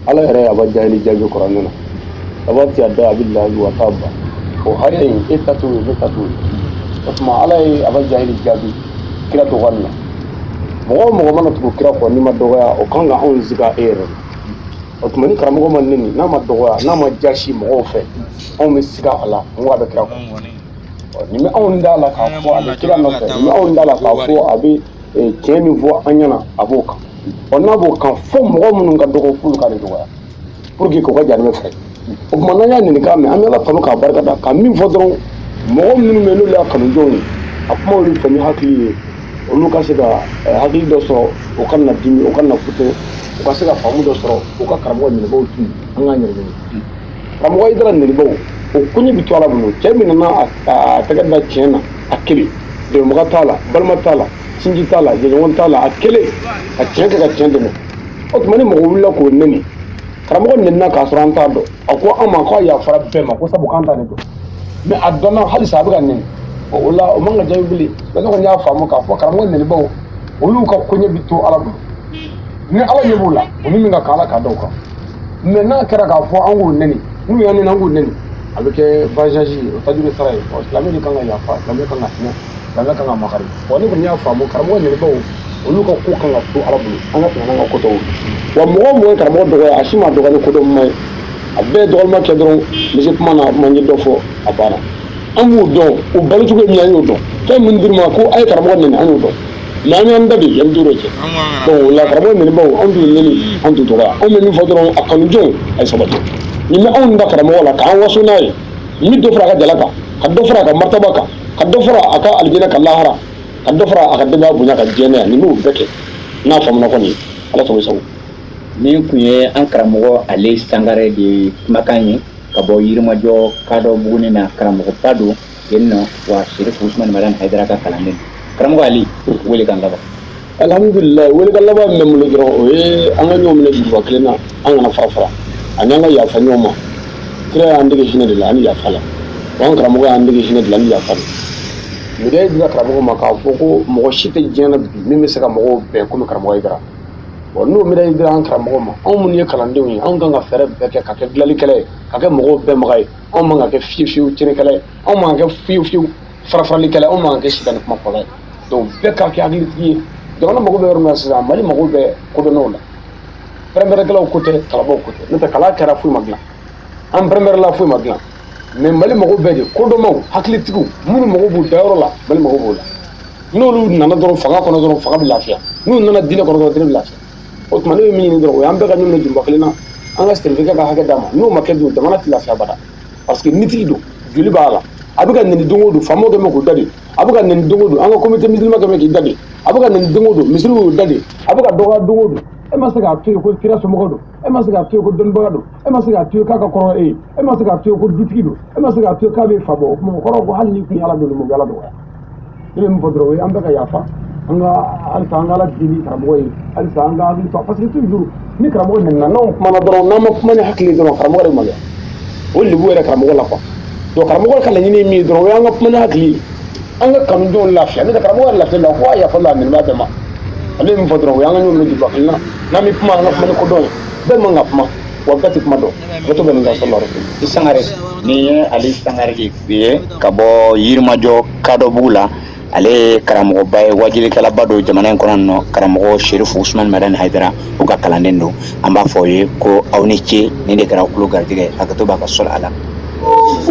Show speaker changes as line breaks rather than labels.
Ala yɛrɛ ye Aba Jahili jaabi kuranɛ na, tabati yada abi lahabi wa taba. O haya in, e ta t'o ye, ne ta t'o ye. O tuma Ala ye Aba Jahili jaabi kira dɔgɔyali la. Mɔgɔ o mɔgɔ mana tugu kira kɔ n'i ma dɔgɔya, o kan ka anw siga e yɛrɛ la. O tuma ni karamɔgɔ ma neni, n'a ma dɔgɔya, n'a ma jasi mɔgɔw fɛ, anw bɛ siga a la mɔgɔ a bɛ kira kɔ. Nin bɛ anw da la k'a fɔ a bɛ kira nɔfɛ, nin bɛ anw da la k'a fɔ a bɛ tiɲɛ min fɔ an ɲɛna, a b'o kan. Ɔ, n'a b'o kan, fo mɔgɔ minnu ka dɔgɔ, f'olu k'ale dɔgɔya pour que k'u ka jahanamɛ fɛ. O tuma n'an y'a neni k'a mɛn, an bɛ Ala tanu k'a barika da. Ka min fɔ dɔrɔn, mɔgɔ minnu bɛ n'olu y'a kanujɔnw ye, a kuma olu fɛ ni hakili ye, olu ka se ka hakili dɔ sɔrɔ, o kana na dimi, o kana na fute, u ka se ka faamu dɔ sɔrɔ. U ka karamɔgɔ nenibaw to yen, an k'an yɛrɛ ɲini. Karamɔgɔ Hayidara nenibaw, o koɲɛ bɛ to Ala bolo. Cɛ min nana a tɛgɛ da tiɲɛ na, a kelen, dɛmɛbaga t'a la, balima t'a la, sinji t'a la, jɛɲɔgɔn t'a la, a kelen ka tiɲɛ kɛ ka tiɲɛ dɛmɛ. O tuma ni mɔgɔ wulila k'o neni, karamɔgɔ nenina k'a sɔrɔ an t'a dɔn, a ko an ma k'a yafara bɛɛ ma, ko sabu k'an t'ale dɔn, mais a dɔnna halisa a bɛ ka neni. O la, o man ka jaabi bilen. Ne kɔni y'a faamu k'a fɔ karamɔgɔ nenibaw, olu ka koɲɛ bɛ to Ala bolo. Ni Ala ɲɛ b'u la, u ni min ka kan, Ala k'a da o kan. Mais n'a kɛra k'a fɔ an k'o neni, n'u y'an neni, an k'u neni, a bɛ kɛ vengeance ye, o tajuru sara ye. Ɔ, silamɛ de kan ka yafa, silamɛ kan ka hinɛ, silamɛ kan ka makari. Ɔ, ne kɔni y'a faamu, karamɔgɔ nenibaw, olu ka ko kan ka to Ala bolo, an ka tɛmɛ n'an ka ko tɔw ye. Wa mɔgɔ o mɔgɔ ye karamɔgɔ dɔgɔya, a si ma dɔgɔya ni kodɔn ye, a bɛɛ ye dɔgɔlima kɛ dɔrɔn. N bɛ se kuma na, kuma n ye dɔ fɔ, a banna. An b'u dɔn, u balo cogo ye min ye, an y'o dɔn. Fɛn min dir'u ma ko a ye karamɔgɔ neni, an y'o dɔn, mais an y'an da de yanni don dɔ cɛ. Donc o la, karamɔgɔ nenibaw, anw t'u neni, anw t'u dɔgɔya. Anw bɛ min fɔ dɔrɔn, a kanujɔnw, a ye sabati. Nin bɛ anw da karamɔgɔ la k'an waso n'a ye, nin bɛ dɔ fara a ka jala kan, ka dɔ fara a ka martaba kan, ka dɔ fara a ka alijinɛ ka lahara, ka dɔ fara a ka denbaya bonya ka diɲɛ yan. Nin b'o bɛɛ kɛ n'a faamuna kɔni, Ala sago sago.
Nin kun ye an karamɔgɔ Ale Sangare de kumakan ye ka bɔ Yirimajɔ kadɔ Buguni na. Karamɔgɔba don yen nɔ wa, Serifu Usumani Madani Hayidara ka kalanden. Karamɔgɔ Ali, wele kan laban.
Alhamdulilayi, wele ka laban min bɛ n bolo dɔrɔn, o ye an ka ɲɔgɔn minɛ juruba kelen na, an kana fara fara, ani an ka yafa ɲɔgɔn ma. Kira y'an dege hinɛ de la ani yafa la, wa an karamɔgɔ y'an dege hinɛ de la ani yafa la. Médaille dira karamɔgɔ ma k'a fɔ ko mɔgɔ si tɛ diɲɛ na bi min bɛ se ka mɔgɔw bɛn komi karamɔgɔ Hayidara. Bon, n'o médaille dira an karamɔgɔ ma, anw minnu ye kalandenw ye, anw kan ka fɛɛrɛ bɛɛ kɛ ka kɛ dilanlikɛla ye, ka kɛ mɔgɔw bɛnbaga ye. Anw man ka kɛ fiyewu fiyewu tiɲɛnikɛla ye, anw man ka kɛ fiyewu fiyewu farafarali anw man ka kɛ sitani kuma fɔla ye. Donc bɛɛ ka kɛ hakilitigi ye. Jamana mago bɛ yɔrɔ min na sisan, Mali mago bɛ kodɔnnaw la. Pɛrɛnpɛrɛnkɛlaw ko tɛ, kalabaw ko tɛ, n'o tɛ kala kɛra foyi ma dilan, an pɛrɛnpɛrɛla foyi ma dilan. Mais Mali mago bɛɛ de kodɔnmaw, hakilitigiw minnu mago b'u dayɔrɔ la, Mali mago b'o la. N'olu nana dɔrɔn fanga kɔnɔ dɔrɔn, fanga bɛ lafiya. N'u nana diinɛ kɔnɔ dɔrɔn, diinɛ bɛ lafiya. O tuma ne bɛ min ɲini dɔrɔn, o y'an bɛɛ ka ɲɔgɔn minɛ juruba kelen na, an ka sirifikɛ ka hakɛ d'a ma. N'o ma kɛ dun, jamana tɛ lafiya bada, parce que nitigi don, joli b'a la. A bɛ ka nɛni don o don, faamaw kɛ mɛ k'u da de. A bɛ ka nɛni don o don, an ka communauté musulman kɛ mɛ k'i da de. A bɛ ka nɛni don o don, misiriw y'u da de. A bɛ ka dɔgɔya don o don. E ma se k'a to yen ko kira somɔgɔw don, e ma se k'a to yen ko dɔnnibaga don, e ma se k'a to yen k'a ka kɔrɔ e ye, e ma se k'a to yen ko dutigi don, e ma se k'a to yen k'a bɛ fa bɔ. O tuma o kɔrɔ ko hali n'i kun ye Ala dɔn, o bɛ Ala dɔgɔya. Ne bɛ min fɔ dɔrɔn, o ye an bɛɛ ka yafa, an ka halisa an ka Ala deli karamɔgɔ ye, halisa an ka hakili to, parce que toujours ni karamɔgɔ nɛnina, n'anw kumana dɔrɔn, n'an ma kuma ni hakili ye dɔrɔn, karamɔgɔ de maloya. O lebu yɛrɛ karamɔgɔ la quoi. Donc karamɔgɔ ka laɲini ye min ye dɔrɔn, o y'an ka kuma ni hakili ye, an ka kanudenw lafiya. N'o tɛ karamɔgɔ yɛrɛ lafiya la ko a yafa la a nɛnibaa bɛɛ ma. Ale ye min fɔ dɔrɔn, o y'an ka ɲɔgɔn minɛ juruba kelen na. N'an bɛ kuma, an ka kuma ni kodɔn ye. Bɛɛ man ka kuma wa, bɛɛ tɛ kuma dɔn. A bɛ to bɛ nin ka sɔrɔ.
I Sangare, nin ye Ali Sangare de ye ka bɔ Yirimajɔ Kadɔbugu la. Ale ye karamɔgɔba ye, wajilikɛlaba don jamana in kɔnɔ nɔ. Karamɔgɔ Serifu Usumani Madani Hayidara, o ka kalanden don. An b'a fɔ aw ye ko aw ni ce. Nin de kɛra kulo garijɛgɛ. Hakɛto b'a ka sɔrɔ a la.